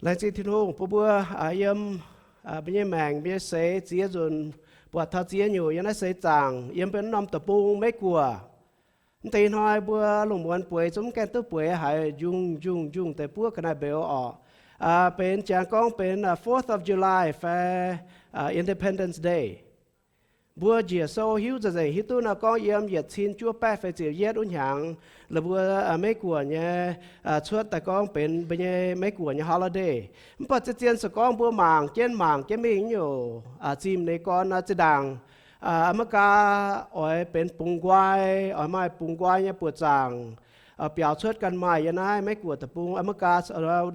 Laengz zingh Tin-Hungh bun mbuo yiem mbuo nyei maengc, mbuo nyei seix ziex nzunc, buatc taux ziex nyungc yiem naaiv seix zaangc, yiem mbuo norm deic-bung Meiv-Guoqv. Mv deix hnoi mbuo lungh muonz bueix zungv mv gaengh duqv bueix haiz njungh njungh njungh deix buov ga'naaiv-mbeux orqc. Benx jangx gorngv benx Fourth of July fai Independence Day. Mbuo njiec sou hiuv nzengc-nzengc hiuv duqv nor gorngv yiem yietc cin juov baeqv feix ziepc yietv wuov hnyangx, la'mbuo Meiv-Guoqv nyei cuotv daaih gorngv benx mbuo nyei Meiv-Guoqv nyei holiday. Mv baac zien-zien se gorngv mbuo mangc jienv mangc jienv mingh nyungc, zimh ninh gorn nor zinh ndaangc America oix benx bungx nqoi, oix maaih bungx nqoi nyei buoqc zaangc biaux cuotv ganh maaih yiem naaiv Meiv-Guoqv deic-bung, America,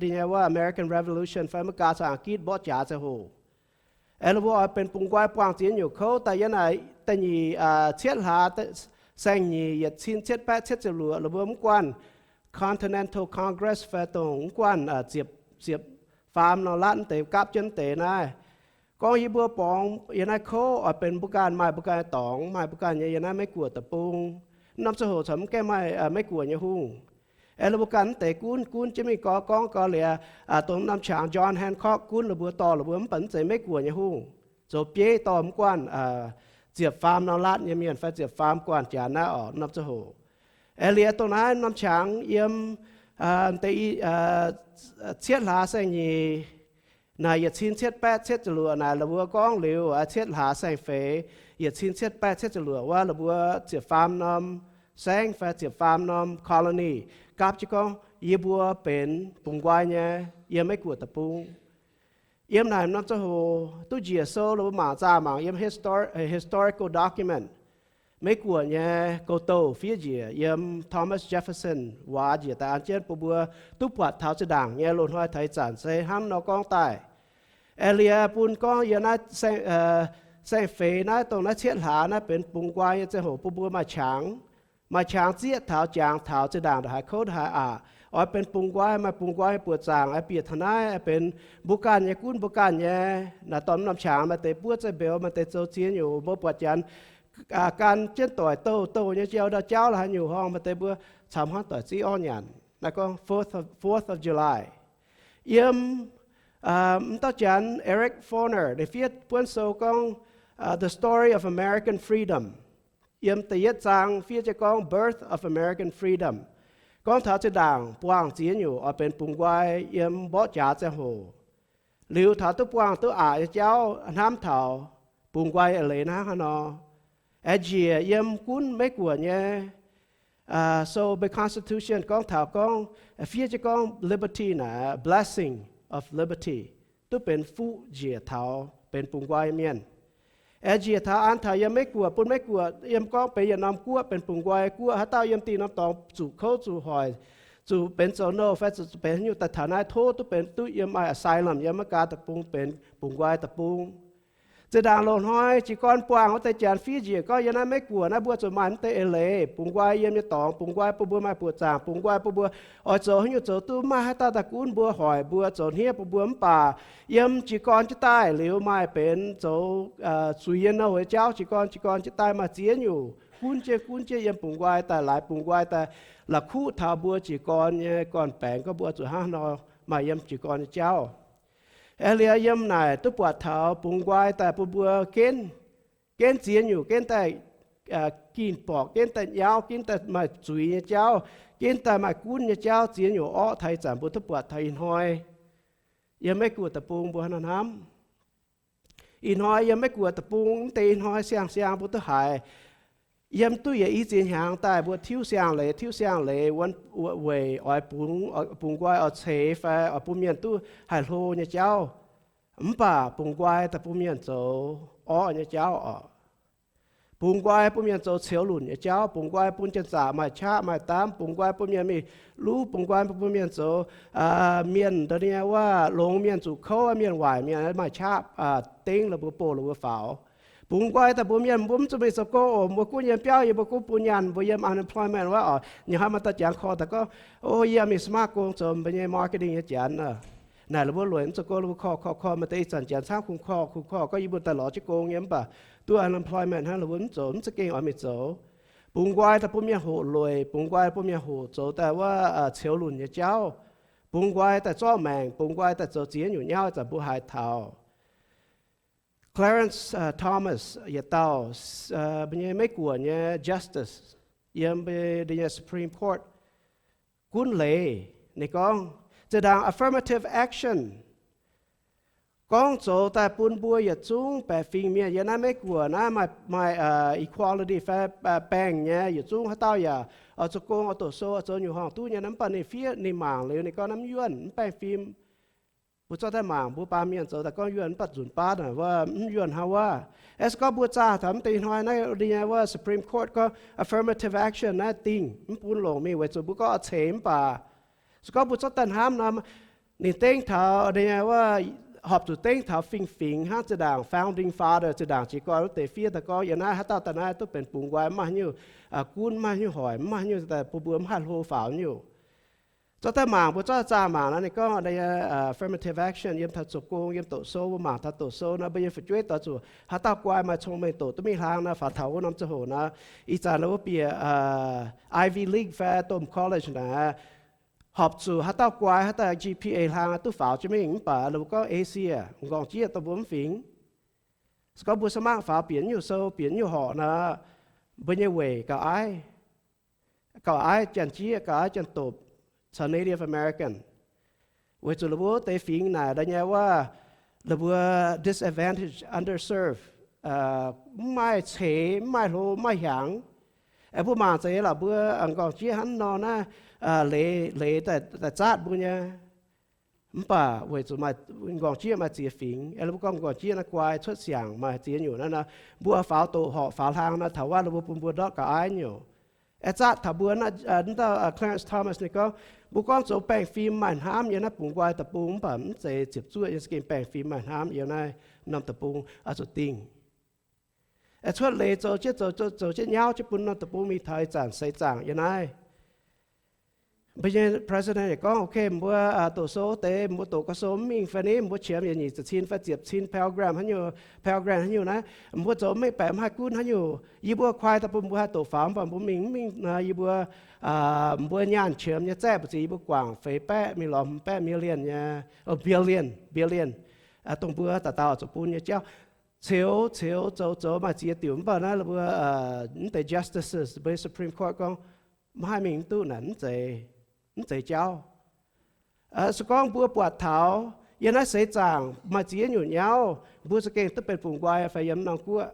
ninh nyei wuov American Revolution fai America caux A'gitv mborqv jaax ziangh hoc. Aeqv, la'mbuo oix benx bungx nqoi buangh ziex nyungc kouv daaih yiem naaic da'nyeic cietv hlaax saeng-nyic yietc cin cietv baeqv cietv ziepc luoqc, la'mbuo mv guanh Continental Congress fai dongh mv guanh ziepc, ziepc faam norm latv mv deix gapv jienv mv deix naaiv. Gorngv yie mbuo borngz yiem naaiv kouv oix benx mbuo ganh maaih mbuo ganh nyei dorngx, maaih mbuo ganh nyei yiem naaiv Meiv-Guoqv deic-bung. Norm ziangh hoc corc mv gaengh maaih Meiv-Guoqv nyei hungh. Aeqv, la'mbuo ganh mv deix gunv, gunv jienv mingh gorngv, gorngv gau liuz, dongh norm qangx John Hancock gunv la'mbuo, dorh la'mbuo mv baac mv zeiz Meiv-Guoqv nyei hungh, zoux bieiv dorh mv guanh ziepc faam norm latv nyei mienh fai ziepc faam guanh janx naaiv orqc, norm ziangh hoc. Aeqv, liuz dongh naaiv norm qangx yiem deix cietv hlaax saeng-nyic naaic yietc cin cietv baeqv cietv ziepc luoqc naaic, la'mbuo gorngv liuz cietv hlaax saeng-feix yietc cin cietv baeqv cietv ziepc luoqc wuov, la'mbuo ziepc faam norm saengv fai ziepc faam norm colony gapv jienv gorngv yie mbuo benx bungx nqoi nyei yiem Meiv-Guoqv deic-bung. Yiem naaic norm ziangh hoc duqv njiec sou la'mbuo mangc zaah mangc yiem historical document, Meiv-Guoqv nyei gouv-douh fiev njiec yiem Thomas Jefferson waac njiec daaih an jienv bun mbuo duqv buatc taux zinh ndaangc nyei loz-hnoi taux ih zanc se hnangv nor gorngv daaih. Aeqv, liuz bun gorngv yiem naaiv saeng-feix naaiv dongh naaiv cietv hlaax naaiv benx bungx nqoi nyei ziangh hoc bun mbuo maaih qangx, maaih qangx zieqv taux jangx taux zinh ndaangc ndongc haaix kouv ndongc haaix aqc, oix benx bungx nqoi, maaih bungx nqoi nyei buoqc zaangc, oix bieqc taux naaiv benx mbuo ganh nyei, gunv mbuo ganh nyei. Naaiv dorh norm qangx maaih deix buov zeiv-mbeux, maaih deix zoux ziex nyungc, mbuo buatc janx gan jienv doic douh douh nyei jauv, ndau jauv la'haaix nyungc horngh, maaih deix mbuo camv hnangv doic zieqv orv nyanc. Naaiv gorngv Fourth of July. Yiem m'dauh janx Eric Foner ninh fiev buonv sou gorngv The Story of American Freedom. Yiem da'yietv zaang fiev jienv gorngv Birth of American Freedom, gorngv taux zinh ndaangc buangh ziex nyungc oix benx bungx nqoi yiem mborqv jaax ziangh hoc. Liuz taux duqv buangh duqv aqc nyei jauv hnamv taux bungx nqoi eix leiz hnangv haaix nor. Aeqv, njiec yiem gunv Meiv-Guoqv nyei sou mbuo constitution gorngv taux gorngv, fiev jienv gorngv liberty naaic, blessing of liberty, duqv benx fuqv njiec taux benx bungx nqoi mienh. Aeqv, njiec taux an taux yiem Meiv-Guoqv, bun Meiv-Guoqv yiem gorngv benx yietc norm guoqv, benx bungx nqoi guoqv, haaix dauh yiem dinh norm dorngx zuqc kouv zuqc hoic, zuqc benx zoux nouh fai zuqc benx haaix nyungc daaih taux naaiv tov duqv benx duqv yiem maaih asylum yiem America deic-bung benx bungx nqoi deic-bung. Zinh ndaangc loz-hnoi jiez gorn buangh wuov deix janx fiev njiec gorngv yiem naaiv Meiv-Guoqv naaiv mbuo zuqc maaih mv deix eix leiz, bungx nqoi yiem nyei dorngx, bungx nqoi bun mbuo maaih buoqc zaangc, bungx nqoi bun mbuo oix zoux haaix nyungc zoux duqv, mv maaih haaix dauh daaih gunv mbuo, hoic mbuo, zoux hniev bun mbuo. Mv baac yiem jiez gorn jienv daaih liuz maaih benx zoux zuiz nyei nouh nyei jauv, jiez gorn jiez gorn jienv daaih maaih ziex nyungc gunv jienv gunv jienv yiem bungx nqoi daaih, laaix bungx nqoi daaih la'kuqv taux mbuo jiez gorn nyei gorn-baengx gorngv mbuo zuqc hnangv nor maaih yiem jiez gorn nyei jauv. Aeqv, liuz yiem naaic duqv buatc taux bungx nqoi daaih bun mbuo genv, genv ziex nyungc, genv daaih ginh borqc, genv daaih nyauv, genv daaih maaih zuiz nyei jauv, genv daaih maaih gunv nyei jauv, ziex nyungc orqv taux ih zanc mbuo duqv buatc taux ih hnoi yiem Meiv-Guoqv deic-bung mbuo hnamv. Ih hnoi yiem Meiv-Guoqv deic-bung mv deix ih hnoi siang-siang mbuo duqv haiz, yiem duqv yietc i ziex hnyangx daaih mbuo tiuv siang-leiz, tiuv siang-leiz wuov weic oix bungx, bungx nqoi oix ceix fai oix bun mienh duqv haih hlo nyei jauv. Mv baac bungx nqoi daaih bun mienh zoux orqv nyei jauv oc. Bungx nqoi bun mienh zoux ceux lunc nyei jauv, bungx nqoi bun janx-zaqc maaih qaqv maaih daamv, bungx nqoi bun mienh mingh luv, bungx nqoi bun mienh zoux mienh ndau nyei wuov longx mienh zuqc kouv, mienh waaic mienh maaih qaqv dengv la'mbuo, bouh la'mbuo faaux. Bungx nqoi daaih mbuo mienh mbuo mv zuqc mingh zoux gong oc. Mbuo gunv yiem biauv yie mbuo gunv bun nyaanh, mbuo yiem unemployment wuov oc, ninh hnamv maaih dauh janx korv daaih gorngv, o, yie mingh smart gong zoux mbuo nyei marketing nyei janx. Naaic la'mbuo lueic mv zoux gong, la'mbuo korv korv korv, maaih deix ih zanc janx camv kungx korv kungx korv gorngv yie mbuo daaih lorz jienv gong nyei, mv baac duqv unemployment hnangv, la'mbuo mv zoux, mv za'gengh oix mingh zoux. Bungx nqoi daaih bun mienh hoqc lueic, bungx nqoi bun mienh hoqc zoux daaih wuov ceux lunc nyei jauv. bungx nqoi daaih zorqv maengc, bungx nqoi daaih zoux ziex nyungc nyauv. Ih zanc mbuo haiz taux Clarence Thomas yietc dauh, mbuo nyei Meiv Guoqv nyei justice yiem mbuo nyei Supreme Court gunv leiz. Ninh gorngv, zinh ndaangc affirmative action gorngv zoux daaih bun mbuo yietc zungv baeqc fingx mienh yiem naaiv Meiv Guoqv naaiv maaih, maaih equality fai baengh nyei, yietc zungv haaix dauh yaac oix zoux gong, oix doqc sou, oix zoux nyungc horngh duqv nyei. Mv baac ninh fiev, ninh mangc liuz ninh gorngv naaiv mv yuonh, mv baengh fim. Mbuo zorqv daaih mangc, mbuo baamh mienh zoux daaih gorngv yuonh, mv baac nzunc baav naaic wuov mv yuonh hnangv wuov. Aeqv, se gorngv mbuo zaah taux mv deix hnoi naaiv, ninh nyei wuov Supreme Court gorngv affirmative action naaiv dingh mv bun longc mingh weic zuqc mbuo gorngv oix ceix mv baac se gorngv mbuo zorqv daaih hnamv nor, ninh dengv taux, ninh nyei wuov horpc zuqc dengv taux fingx-fingx hnangv zinh ndaangc founding father, zinh ndaangc jiez gorn wuov deix fiev daaih gorngv yiem naaiv haaix dauh daaih naaiv duqv benx bungx nqoi, mv maaih haaix nyungc gunv, mv maaih haaix nyungc hoic, mv maaih haaix nyungc daaih bun mbuo mv haih hlo faaux nyungc. Zorqv daaih mangc, mbuo zorqv zaah mangc nor, ninh gorngv affirmative action yiem taux zoux gong, yiem doqc sou. Mbuo mangc taux doqc sou nor, mbuo nyei fu'jueiv doix zuqc haaix dauh guai maaih cong-mengh doqc duqv mingh hlang nor, faaux taux wuov norm ziangh hoc nor, ih zanc ninh mbuo bieqc Ivy League fai domh college naaic, horpc zuqc haaix dauh guai, haaix dauh G P A hlang duqv faaux jienv mingh. Mv baac ninh mbuo gorngv A C, m'nqorngv jieqv dongh mbuo mv fingx. Se gorngv mbuo สมัคร faaux bieqc nyungc sou, bieqc nyungc horqc nor, mbuo nyei weic gauh aiv, gauh aiv janx-jieqv, gauh aiv janx-dopc caux Native American. Weic zuqc ninh mbuo wuov deix fingx naaic, da'nyeic wuov, ninh mbuo disadvantaged, underserved, mv maaih ceix, mv maaih hlo, mv maaih hiaangx. Aengx mbuo mangc zeiz lorqc, mbuo m'nqorngv jieqv hnangv nor naaiv, leiz, leiz daaih zaatv mbuo nyei. Mv baac weic zuqc m'nqorngv jieqv maaih ziex fingx, aengx mbuo gorngv m'nqorngv jieqv naaiv guai cuotv siangx maaih ziex nyungc naaiv nor, mbuo faaux doqc horqc faaux hlang nor, taux wuov ninh mbuo bun mbuo ndortv ga'aiv nyungc. Aengx zaatv taux mbuo naaiv, Clarence Thomas ninh gorngv, mbuo gorngv zoux baengh fim maaih hnamv yiem naaiv bungx nqoi deic-bung, mv baac mv zeiz ziepc zuoqv yiem za'gengh baengh fim maaih hnamv yiem naaiv norm deic-bung oix zuqc dingh. Aengx cuotv leiz zoux jienv, zoux, zoux jienv nyauv jienv bun norm deic-bung mingh taux ih zanc seix zaangc yiem naaiv. Mbuo nyei president yaac gorngv, ok, mbuo doqc sou deix, mbuo doqc gau sou mv mingh fai ni, mbuo qiemx yietc nyic ziepc cin fai ziepc cin program haaix nyungc, program haaix nyungc naaiv, mbuo zoux mengh baeqc mv haih gunv haaix nyungc. Yie mbuo kuaai daaih bun mbuo haih doqc faaux, mv baac mbuo mingh mv mingh nor, yie mbuo, mbuo nyaanh qiemx nyei zaeqv mbu'ziex yie mbuo guangc feix baeqv mingh lorz hmz baeqv million nyei, billion, billion, dongh mbuo dauh dauh zuqc bun nyei jauv. Ceux, ceux, zoux, zoux maaih ziex diuc, mv baac naaiv mbuo, mv deix justices, mbuo Supreme Court gorngv, mv haih mingh mv duqv naaic, mv zeiz jauv. Se gorngv mbuo buatc taux yiem naaiv seix zaangc maaih ziex nyungc nyauv, mbuo za'gengh duqv benx bungx nqoi fai yiem norm guoqv.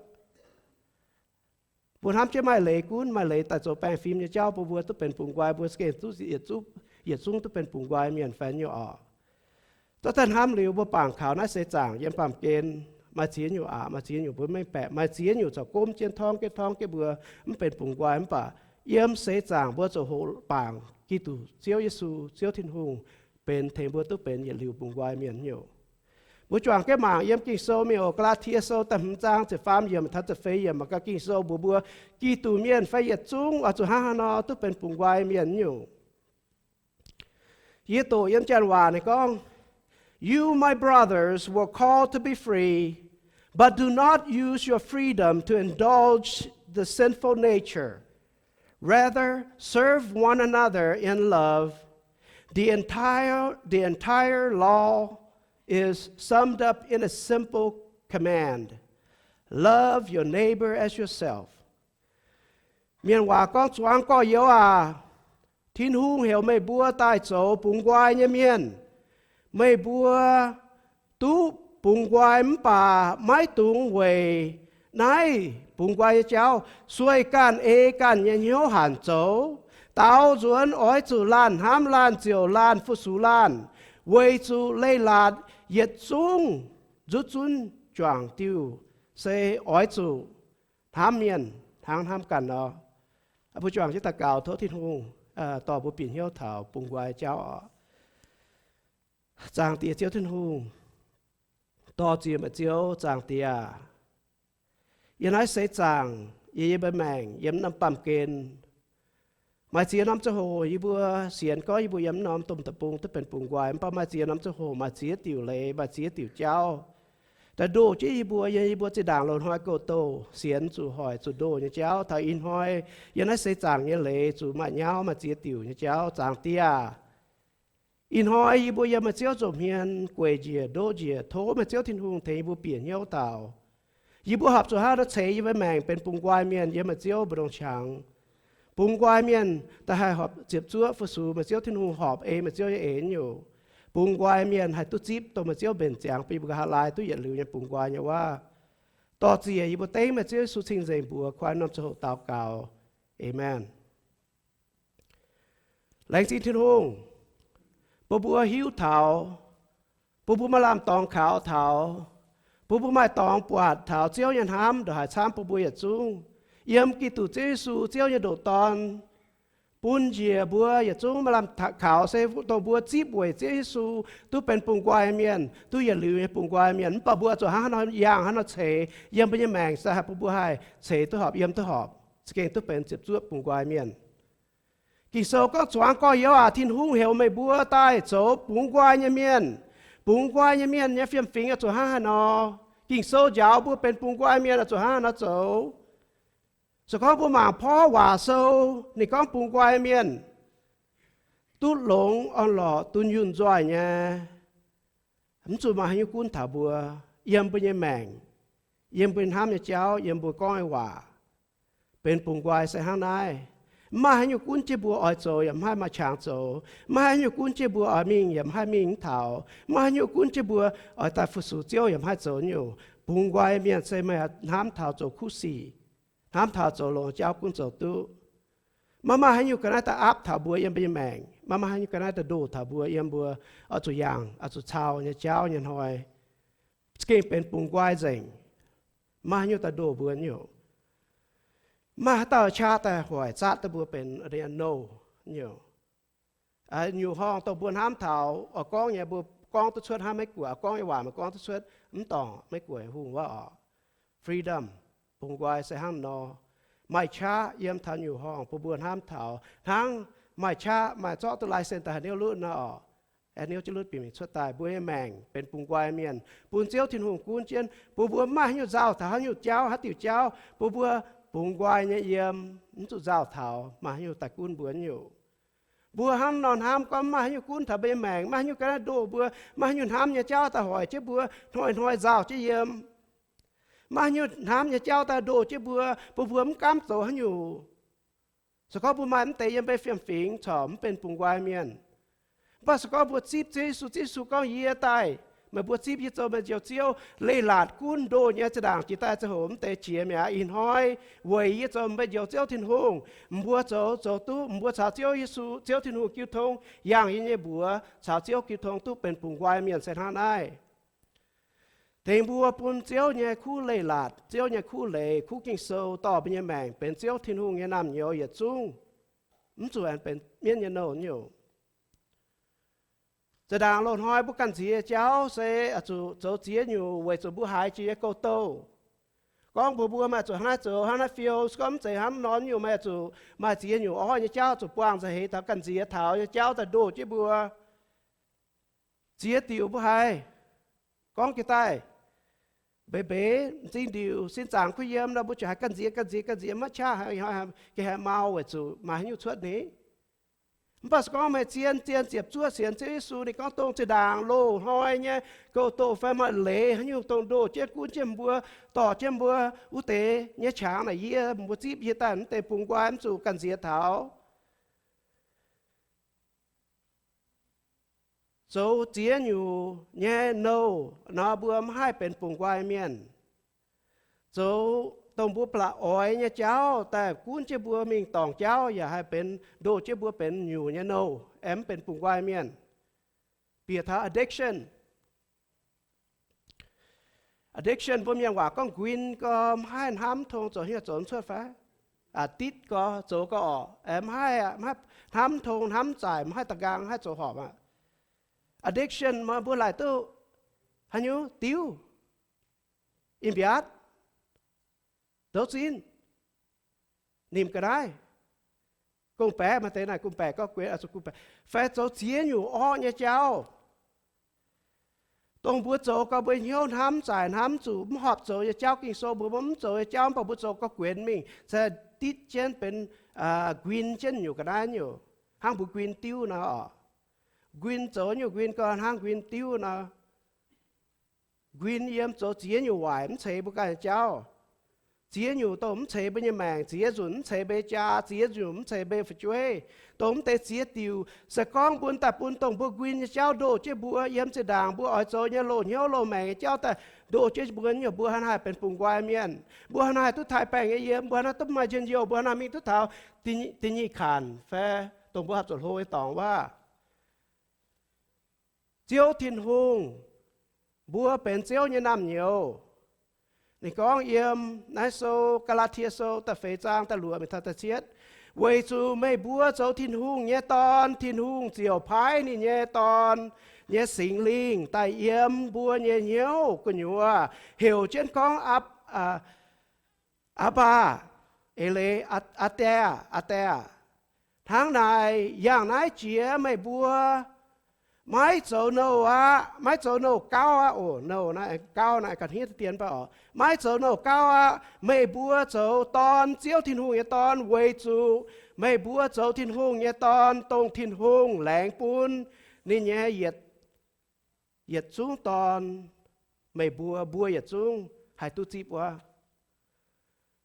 Mbuo hnamv jienv maaih leiz gunv, maaih leiz daaih zoux baengh fim nyei jauv bun mbuo duqv benx bungx nqoi, mbuo za'gengh duqv yietc zungv duqv benx bungx nqoi mienh fai nyei oc. Zorqv daaih hnamv liuz, mbuo bangc kaux naaiv seix zaangc yiem baamh gen maaih ziex nyungc aqc, maaih ziex nyungc mbuo mengh baeqc, maaih ziex nyungc corc gomv jienv torngv jienv torngv jienv mbuo mv benx bungx nqoi, mv baac yiem seix zaangc mbuo ziouc hoqc bangc Giduc, Ziouv Yesu, Ziouv Tin-Hungh benx tengx mbuo duqv benx yietc liuz bungx nqoi mienh nyungc. Mbuo juangc jienv mangc yiem Ging-Sou mingh oc, Gaa^laa^tie Sou da'hmz zaang ziepc faam yiemc taux ziepc feix yiemc, mangc gaax Ging-Sou mbuox mbuo, Giduc mienh fai yietc zungv oix zuqc hnangv haaix nor duqv benx bungx nqoi mienh nyungc. Yie doqc yiem Janx waac ninh gorngv, You, my brothers, were called to be free, but do not use your freedom to indulge the sinful nature. Rather, serve one another in love. The entire, the entire law is summed up in a simple command: Love your neighbor as yourself. Mienh waac gorngv, Zuangx gorx-youz aac, Tin-Hungh heuc meih mbuo daaih zoux bungx nqoi nyei mienh. Meih mbuo duqv bungx nqoi mv baac maiv dungx weic naaiv bungx nqoi nyei jauv sueih ganh ei ganh nyei hnyouv hanc zoux. Daaux nzuonx oix zuqc laanh hnamv laanh ziouc laanh fu-sux laanh, weic zuqc leiz-latc yietc zungv nzuqc zunv juangc diuh se oix zuqc hnamv mienh hnangv hnamv ganh nor. Mbuo juangc jienv daux gaux tov Tin-Hungh dorh mbuo bieqc hnyouv taux bungx nqoi jauv oc. Zaangc Diex Ziouv Tin-Hungh, dorh ziec meih Ziouv, Zaangc Diex aac, yiem naaiv seix zaangc yie, yie mbuo maengc yiem norm baamh gen, maaih ziex norm ziangh hoc yie mbuo sienx gorngv yie mbuo yiem norm domh deic-bung duqv benx bungx nqoi, mv baac maaih ziex norm ziangh hoc maaih ziex diuc leiz, maaih ziex diuc jauv daaih ndoh jienv yie mbuo, yiem yie mbuo zinh ndaangc loz-hnoi gouv-douh sienx zuqc hoic zuqc ndoh nyei jauv. Taux ih hnoi yiem naaiv seix zaangc nyei leiz zuqc maaih nyauv, maaih ziex diuc nyei jauv. Zaangc Diex aac, Ih hnoi yie mbuo yiem meih Ziouv nza'hmien gueic njiec ndoqv njiec, tov meih Ziouv Tin-Hungh tengx yie mbuo bieqc hnyouv dauh. Yie mbuo horpc zuqc hnangv nor ceix yie mbuo maengc benx bungx nqoi mienh yiem meih Ziouv mbu'ndongx qangx. Bungx nqoi mienh da'haih horpc ziepc zuoqv fu-sux meih Ziouv Tin-Hungh, horpc ei meih Ziouv nyei eix nyungc. Bungx nqoi mienh haih duqv zipv dongh meih Ziouv mbenc ziangx bun yie mbuo nqa'haav laai duqv yietc liuz nyei bungx nqoi nyei waac. Dor-ziec yie mbuo dengv meih Ziouv Yesu cing-nzengc mbuox kuinx norm ziangh hoc daux gaux. Aamen. Laengz zingh Tin-Hungh, bun mbuo hiuv taux, bun mbuo maaih lamh dorngx kaux taux, bun mbuo maaih dorngx buatc taux Ziouv nyei hnamv ndongc haaix camv bun mbuo yietc zungv. Yiem Giduc Ziouv Yesu, Ziouv nyei ndoqc Dorn, bun njiec mbuo yietc zungv maaih lamh kaux se dongh mbuo zipv weic Ziouv Yesu duqv benx bungx nqoi mienh, duqv yietc liuz nyei bungx nqoi mienh. Mv baac mbuo zuqc hnangv haaix nor yangh, hnangv haaix nor ceix yiem mbuo nyei maengc, se haih bun mbuo haih ceix duqv horpc, yiem duqv horpc, za'gengh duqv benx ziepc zuoqv bungx nqoi mienh. Ging-Sou gorngv, Zuangx gorx-youz aac, Tin-Hungh heuc meih mbuo daaih zoux bungx nqoi nyei mienh. Bungx nqoi nyei mienh nyei fiem-fingx oix zuqc hnangv haaix nor? Ging-Sou njaaux mbuo benx bungx nqoi mienh oix zuqc hnangv haaix nor zoux? Se gorngv mbuo mangc porv waac sou, ninh gorngv bungx nqoi mienh duqv longx orn-lorqc, dunh yunh nzoih nyei. Mv zuqc maaih haaix nyungc gunv taux mbuo, yiem mbuo nyei maengc, yiem mbuo hnamv nyei jauv, yiem mbuo gorngv nyei waac, benx bungx nqoi se hnangv naaiv. Mv maaih haaix nyungc gunv jienv mbuo oix zoux yaac mv haih maaih qangx zoux. Mv maaih haaix nyungc gunv jienv mbuo oix mingh yaac mv haih mingh mv taux. Mv maaih haaix nyungc gunv jienv mbuo oix daaih fu-sux Ziouv yaac mv haih zoux nyungc. Bungx nqoi mienh se meih hnamv taux zoux kuv sic, hnamv taux zoux longx jauv gunv zoux duqv. Maiv maaih haaix nyungc ga'naaiv daaih aapv taux mbuo yiem mbuo nyei maengc. Maiv maaih haaix nyungc ga'naaiv daaih ndoh taux mbuo yiem mbuo oix zuqc yangh, oix zuqc cau nyei jauv nyei hnoi. Za'gengh benx bungx nqoi nzengc. Maiv maaih haaix nyungc daaih ndoh mbuo nyungc. Maiv maaih haaix dauh qaqv daaih hoic zatv duqv mbuo benx nouh nyungc. Nyungc horngh dongh mbuo hnamv taux oix gorngv nyei, mbuo gorngv duqv cuotv hnangv Meiv-Guoqv gorngv nyei waac, mbuo gorngv duqv cuotv, mv dorngc Meiv-Guoqv hungh wuov oc. Freedom, bungx nqoi se hnangv nor. Maaih qaqv yiem taux nyungc horngh bun mbuo hnamv taux hnangv maaih qaqv, maaih zorqv duqv license daaih haaix niouv lutv nor oc. Haaix niouv jienv lutv bieqc mingh cuotv daaih. Mbuo nyei maengc benx bungx nqoi mienh, bun Ziouv Tin-Hungh gunv jienv, bun mbuo mv maaih haaix nyungc nzauh taux haaix nyungc jauv, haaix diuc jauv, bun mbuo bungx nqoi nyei yiem, mv zuqc nzauh taux maaih haaix nyungc daaih gunv mbuo nyungc. Mbuo hnangv nor hnamv gorngv mv maaih haaix nyungc gunv taux mbuo nyei maengc, mv maaih haaix nyungc ga'naaiv ndoh mbuo, mv maaih haaix nyungc hnamv nyei jauv daaih hoic jienv mbuo, hnoi-hnoi nzauh jienv yiem. Mv maaih haaix nyungc hnamv nyei jauv daaih ndoh jienv mbuo, bun mbuo mv gaamv zoux haaix nyungc. Se gorngv mbuo maaih mv deix yiem mbuo fiem-fingx corc mv benx bungx nqoi mienh. Mv baac se gorngv mbuo zipv Ziouv Yesu, Ziouv Yesu gorngv, Yie daaih, meih mbuo zipv yie zoux meih njoux Ziouv, leiz-latc gunv ndoh nyei zinh ndaangc jiex daaih ziangh hoc mv deix jiex mi'aqv. Ih hnoi weic yie zoux meih njoux Ziouv Tin-Hungh, mbuo zoux, zoux duqv, mbuo caux Ziouv Yesu, Ziouv Tin-Hungh jiu tong, yangh yie nyei mbuox, caux Ziouv jiu tong duqv benx bungx nqoi mienh se hnangv naaiv. Tengx mbuo bun Ziouv nyei kuv leiz-latc, Ziouv nyei kuv leiz, kuv Ging-Sou dorh mbuo nyei maengc benx Ziouv Tin-Hungh nyei naamh nyouz yietc zungv, mv zuqc aengx benx mienv nyei nouh nyungc. Zinh ndaangc loz-hnoi mbuo ganh nziex jauv se zuqc zoux ziex nyungc weic zuqc mbuo haiz jiex nyei gouv-douh. Gorngv mbuox mbuo maaih zuqc hnangv naaiv zoux, hnangv naaiv fiou, se gorngv mv zeiz hnangv nor nyungc, maaih zuqc maaih ziex nyungc orqv nyei jauv zuqc buangh nza'heix taux ganh nziex taux nyei jauv daaih ndoh jienv mbuo. Ziex diuc mbuo haiz gorngv jiex daaih mbeix mbeix m'zing ndiuc sin zaangc kuv yiem nor, mbuo ziouc haiz ganh nziex, ganh nziex, ganh nziex, maiv qaqv ga'haiz mau weic zuqc maaih haaix nyungc cuotv ni. Mv baac se gorngv meih zien, zien ziepc zuoqv sienx Ziouv Yesu, ninh gorngv dongh zinh ndaangc loz-hnoi nyei gouv-douh fai maaih leiz haaix nyungc dongh ndoh jienv gunv jienv mbuo, dorh jienv mbuo wuov deix nyei qangx naaic, yie mbuo zipv yie daaih mv deix bungx nqoi, mv zuqc ganh nziex taux. Zoux ziex nyungc nyei nouh nor, mbuo mv haih benx bungx nqoi mienh. Zoux dongh mbuo ba'laqc oix nyei jauv daaih gunv jienv mbuo mingh dorngc jauv yaac haih benx ndoh jienv mbuo benx nyungc nyei nouh, aengx mv benx bungx nqoi mienh. Bieqc taux addiction. Addiction mbuo mienh waac gorngv nquin gau, mv haih hnamv tong zoux hnyouv zoux cuotv fai? Ditv gau, zoux gau orqc, mv haih, mv haih hnamv tong hnamv zaaic, mv haih da'nqaang, mv haih zoux horpc aqv. Addiction mbuo laaic duqv haaix nyungc? Diuv, in-mbiatc, douz zinh, nimc ga'naaiv, gong-baeqc, maaih deix naaic gong-baeqc gauh guenx, fai zoux ziex nyungc orqv nyei jauv, dongh mbuo zoux gau mbuo hnyouv hnamv zaaic hnamv zuqc mv horpc zoux nyei jauv. Ging-Sou mbuox mbuo mv zoux nyei jauv, mv baac mbuo zoux gauh guenx mingh, se ditv jienv benx nquin jienv nyungc ga'naaiv nyungc, hnangv mbuo nquin diuv nor oc. Nquin zoux nyungc nquin gau hnangv nquin diuv nor. Nquin yiem zoux ziex nyungc waaic mv ceix mbuo ganh nyei jauv. Ziex nyungc dongh mv ceix mbuo nyei maengc, ziex nzunc mv ceix mbuo nyei jaa, ziex nyungc mv ceix mbuo nyei fu'jueiv. Dongh mv deix ziex diuc se gorngv mbuo daaih bun dongh mbuo nquin nyei jauv ndoh jienv mbuo yiem zinh ndaangc mbuo oix zoux nyei loz-hnyouv loz-maengc nyei jauv daaih ndoh jienv mbuo nyei, mbuo hnangv naaiv benx bungx nqoi mienh, mbuo hnangv naaiv duqv taaih baengh nyei yiem, mbuo hnangv naaiv duqv maaih njien-youh, mbuo hnangv naaiv mingh duqv taux da'nyeic kaac fai dongh mbuo hapv zuqc hlo nyei dorngx wuov. Ziouv Tin-Hungh, mbuo benx Ziouv nyei naamh nyouz. Ninh gorngv yiem naaiv sou, Gaa^laa^tie Sou da'feix zaang da'luoqc mingh taux da'cietv, weic zuqc meih mbuo zoux Tin-Hungh nyei dorn, Tin-Hungh ziouc paaiv ninh nyei Dorn nyei Singx Lingh daaih yiem mbuo nyei hnyouv gu'nyuoz, heuc jienv gorngv, Aa, Aa^mbaa, Eix Leiz, Aa, Aa Die, Aa Die. Hnangv naaic, yangh naaiv jiex meih mbuo maiv zoux nouh aqv, maiv zoux nouh gauv aqv. Oc, nouh naaiv, gauv naaiv ga'hniev deix dien baav oc. Maiv zoux nouh gauv aqv. Meih mbuo zoux dorn, Ziouv Tin-Hungh nyei dorn, weic zuqc meih mbuo zoux Tin-Hungh nyei dorn, dongh Tin-Hungh laengz bun ninh nyei yietc, yietc zungv dorn. Meih mbuo, mbuo yietc zungv haih duqv zipv wuov.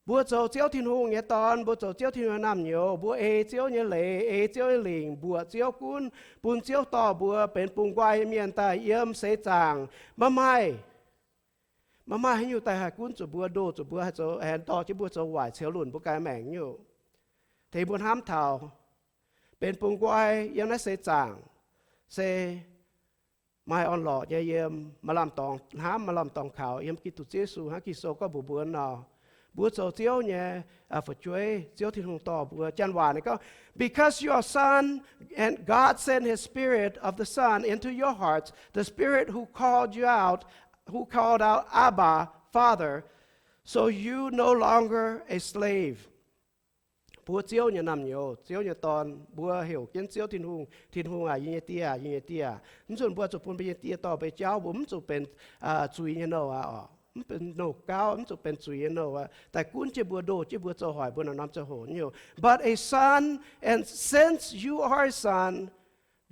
Mbuo zoux Ziouv Tin-Hungh nyei dorn, mbuo zoux Ziouv Tin-Hungh nyei naamh nyouz, mbuo ei Ziouv nyei leiz, ei Ziouv nyei lingc, mbuoqc Ziouv gunv, bun Ziouv dorh mbuo benx bungx nqoi nyei mienh daaih yiem seix zaangc. Maiv maaih, maiv maaih haaix nyungc daaih haih gunv zuqc mbuo, ndoh zuqc mbuo, haih zoux, haih dorh jienv mbuo zoux waaic, ceux lunc mbuo ganh maengc nyungc. Tengx mbuo hnamv taux benx bungx nqoi yiem naaiv seix zaangc se maaih orn-lorqc nyei yiem maaih lamh dorngx hnamv, maaih lamh dorngx kaux yiem Giduc Yesu hnangv Ging-Sou gorngv mbuox mbuo nor. Mbuo zoux Ziouv nyei fu'jueiv, Ziouv Tin-Hungh dorh mbuo. Janx waac ninh gorngv, Because you are son, and God sent his Spirit of the Son into your hearts, the Spirit who called you out, who called out, Abba, Father, so you no longer a slave. Mbuo Ziouv nyei naamh nyouz, Ziouv nyei dorn, mbuo heuc jienv Ziouv Tin-Hungh, Tin-Hungh aac, yie nyei Die, yie nyei Die. Mv zuqc mbuo zuqc bun mbuo nyei die dorh mbuo nyei jauv, mbuo mv zuqc benx zuiz nyei nouh aqv oc. Mv benx nouh gauv, mv zuqc benx zuiz nyei nouh aqv, daaih gunv jienv mbuo, ndoh jienv mbuo, zoux hoic mbuo norm-norm ziangh hoc nyungc. But a son, and since you are a son,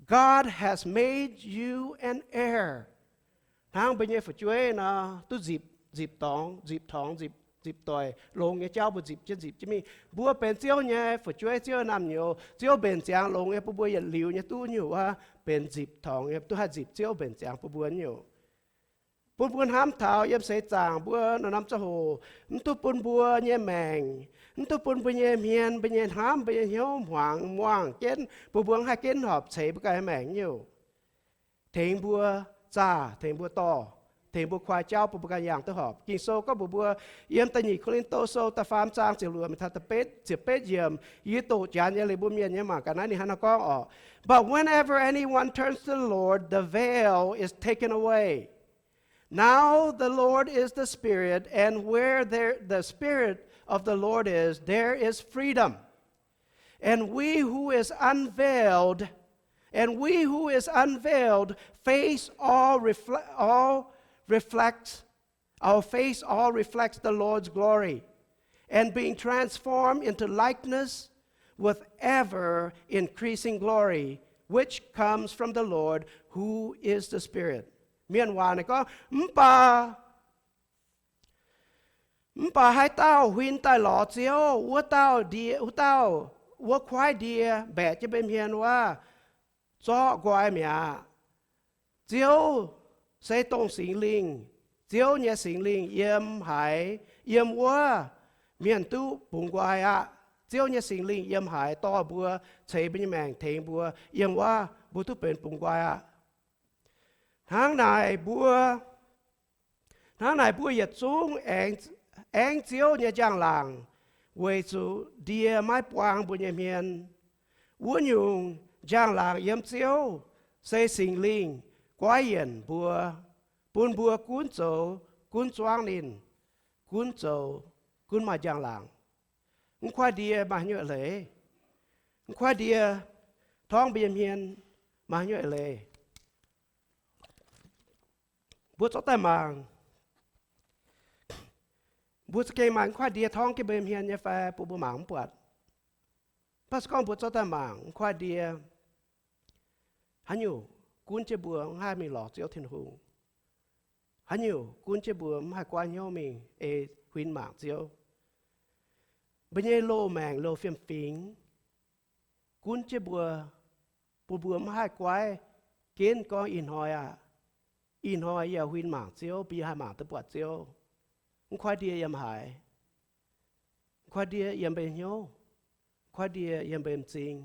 God has made you an heir. Hnangv mbuo nyei fu'jueiv nor, duqv nzipc, nzipc dorngx, nzipc torngx, nzipc, nzipc doic, longx nyei jauv mbuo nzipc jienv, nzipc jienv mingh. Mbuo benx Ziouv nyei fu'jueiv, Ziouv nyei naamh nyouz, Ziouv mbenc ziangx longx nyei bun mbuo yietc liuz nyei duqv nyungc wuov, benx nzipc torngx nyei, duqv haih nzipc Ziouv mbenc ziangx bun mbuo nyungc. Bun mbuo hnamv taux yiem seix zaangc mbuo norm-norm ziangh hoc, mv duqv bun mbuo nyei maengc, mv duqv bun mbuo nyei hmien, mbuo nyei hnamv, mbuo nyei hnyouv hmuangx muangh jienv, bun mbuo mv haih ginv horpc ceix mbuo ganh nyei maengc nyungc. Tengx mbuo zaah, tengx mbuo dorh, tengx mbuo koi jauv bun mbuo ganh yangh duqv horpc. Ging-Sou gorngv mbuox mbuo yiem da'nyeic Ko^lin^to Sou da'faam zaang ziepc luoqc mingh taux da'betv, ziepc betv yiemc. Yie doqc Janx nyei, liuz mbuo Mienh nyei mangc gaax naaiv ninh hnangv naaiv gorngv oc. But whenever anyone turns to the Lord, the veil is taken away. Now the Lord is the Spirit, and where there, the Spirit of the Lord is, there is freedom. And we who is unveiled, and we who is unveiled, face all refle-, all reflects, our face all reflects the Lord's glory, and being transformed into likeness with ever increasing glory, which comes from the Lord, who is the Spirit. Mienh waac ninh gorngv, mv baac Mv baac haaix dauh huin daaih lorz Ziouv, wuov dauh ndie, wuov dauh, wuov kuaaiv ndie mbaeqc jienv mbuo hmien wuov, zorqv nqoi mi'aqv. Ziouv se dongh Singx Lingh. Ziouv nyei Singx Lingh yiem haaix, yiem wuov, mienh duqv bungx nqoi aqv. Ziouv nyei Singx Lingh yiem haaix dorh mbuo, ceix mbuo nyei maengc tengx mbuo, yiem wuov mbuo duqv benx bungx nqoi aqv. Hnangv naaic mbuo Hnangv naaic mbuo yietc zungv aengx, aengx Ziouv nyei njang-laangc, weic zuqc ndie maiv buang mbuo nyei hmien. Wuov nyungc njang-laangc yiem Ziouv se Singx Lingh goiv yienc mbuo, bun mbuo gunv zoux, gunv zuangv ninh, gunv zoux, gunv maaih njang-laangc. Mv kuaaiv ndie maaih haaix nyungc eix leiz? Mv kuaaiv ndie torngv mbuo nyei hmien maaih haaix nyungc eix leiz? Mbuo zorqv daaih mangc. Mbuo za'gengh maaih mv kuaaiv ndie torngv jienv mbuo nyei hmien nyei fai? Bun mbuo mangc mv buatc. Mv baac se gorngv mbuo zorqv daaih mangc mv kuaaiv ndie, Haaix nyungc gunv jienv mbuo mv haih mingh lorz Ziouv Tin-Hungh? Haaix nyungc gunv jienv mbuo mv haih guaiv hnyouv mingh ei huin mangc Ziouv? Mbuo nyei loz-maengc, loz fiem-fingx gunv jienv mbuo, bun mbuo mv haih guaiv ginv gorngv, ih hnoi aah, ih hnoi yie huin mangc Ziouv, bun yie haih mangc duqv buatc Ziouv. Mv kuaaiv ndie yiem haaix? Mv kuaaiv ndie yiem mbuo nyei hnyouv? Mv kuaaiv ndie yiem mbuo nyei m'zing?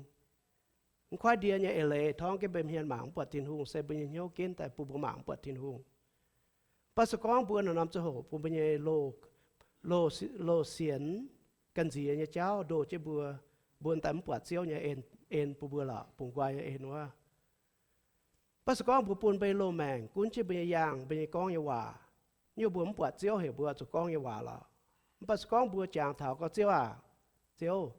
Mv kuaaiv ndie nyei eix leiz torngv ginv mbuo hmien mangc mv buatc Tin-Hungh, se mbuo nyei hnyouv ginv daaih bun mbuo mangc mv buatc Tin-Hungh. Mv baac se gorngv mbuo norm-norm ziangh hoc bun mbuo nyei loz, loz sienx, ganh nziex nyei jauv ndoh jienv mbuo, mbuo daaih mv buatc Ziouv nyei en, en bun mbuo lorqc, bungx nqoi nyei en wuov. Mv baac se gorngv mbuo bun mbuo nyei loz-maengc gunv jienv mbuo nyei yaangh, mbuo nyei gorngv nyei waac, nyungc mbuo mv buatc Ziouv heuc mbuo zuqc gorngv nyei waac lorqc. Mv baac se gorngv mbuo jangx taux gorngv, Ziouv aac, Ziouv,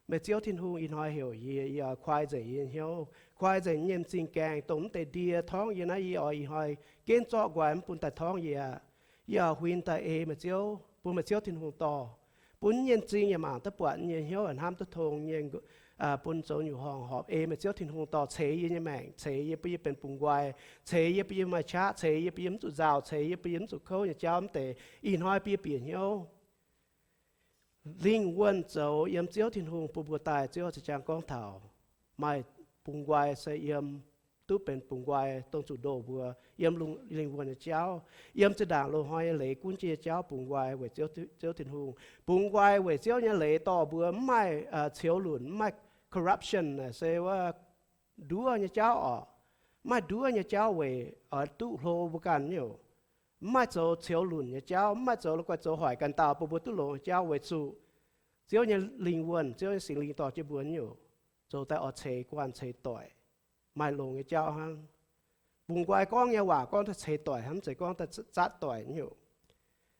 meih Ziouv Tin-Hungh, ih hnoi heuc yie, yie oix kuaai nzengc yie nyei hnyouv, kuaai nzengc yie nyei m'zing gaengh, dongh mv deix ndie torngv yie naaiv, yie oix ih hnoi ginv zorqv nqoi mv bun daaih torngv yie aqv. Yie oix huin daaih ei meih Ziouv, bun meih Ziouv Tin-Hungh dorh, bun yie nyei m'zing yaac mangc duqv buatc, yie nyei hnyouv yaac hnamv duqv tong, yie bun zoux nyungc horngh horpc ei meih Ziouv Tin-Hungh dorh ceix yie nyei maengc, ceix yie bun yie benx bungx nqoi, ceix yie bun yie maaih qaqv, ceix yie bun yie mv zuqc nzauh, ceix yie bun yie mv zuqc kouv nyei jauv mv deix. Ih hnoi bun yie bieqc hnyouv lingh wuonh zoux yiem Ziouv Tin-Hungh bun mbuo daaih. Ziouv za'jangx gorngv taux maaih bungx nqoi se yiem, duqv benx bungx nqoi dongh zuqc ndoh mbuo yiem lungh, lingh wuonh nyei jauv, yiem zinh ndaangc loz-hnoi nyei leiz gunv jienv nyei jauv, bungx nqoi weic Ziouv, Ziouv Tin-Hungh. Bungx nqoi weic Ziouv nyei leiz dorh mbuo mv maaih, aa, ceux lunc, mv maaih corruption, aa, se wuov nduov nyei jauv orqc. Mv maaih nduov nyei jauv weic oix duqv hlo mbuo ganh nyouc. Mv maaih zoux ceux lunc nyei jauv, mv maaih zoux la'guaih zoux hoic ganh dauh bun mbuo duqv longx nyei jauv weic zuqc Ziouv nyei lingh wuonh, Ziouv nyei Singx Lingh dorh jienv mbuo nyouc zoux daaih oix ceix guanh ceix doic, maaih longx nyei jauv hnangv. Bungx nqoi gorngv nyei waac gorngv daaih ceix doic hnangv, mv zeiz gorngv daaih zatv doic nyouc.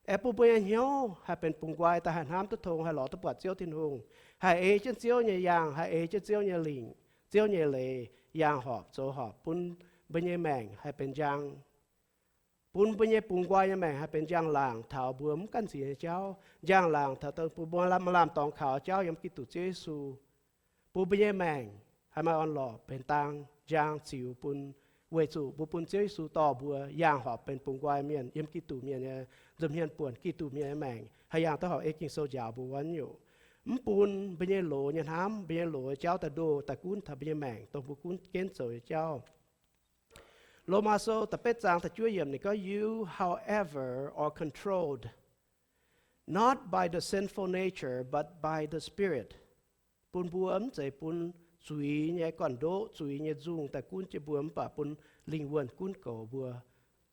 Aengx bun mbuo nyei hnyouv haih benx bungx nqoi daaih, haih hnamv duqv tong, haih lorz duqv buatc Ziouv Tin-Hungh, haih ei jienv Ziouv nyei yaangh, haih ei jienv Ziouv nyei lingc, Ziouv nyei leiz, yaangh horpc zoux horpc, bun mbuo nyei maengc haih benx njang, bun mbuo nyei bungx nqoi nyei maengc haih benx njang-laangc taux mbuo mv gaengh nziex nyei jauv, njang-laangc taux dongh bun mbuo maaih lamh dorngx kaux jauv yiem Giduc Ziouv Yesu, bun mbuo nyei maengc haih maaih orn-lorqc benx dang njang ziux bun, weic zuqc mbuo bun Ziouv Yesu dorh mbuo yaangh horpc benx bungx nqoi mienh yiem Giduc Mienh nyei nza'hmien buonc, Giduc Mienh nyei maengc haih yaangh duqv horpc ei Ging-Sou njaaux mbuo wuov nyouc. Mv bun mbuo nyei loz nyei hnamv, mbuo nyei loz nyei jauv daaih ndoh daaih gunv taux mbuo nyei maengc dongh mbuo gunv ginv zoux nyei jauv. Lomaa Sou da'betv zaang da'juov yiemc ninh gorngv, You, however, are controlled, not by the sinful nature, but by the Spirit. Bun mbuo mv zeiz bun zuiz nyei gorn-ndoqv, zuiz nyei nzungh daaih gunv jienv mbuo, mv baac bun lingh wuonh gunv goux mbuo.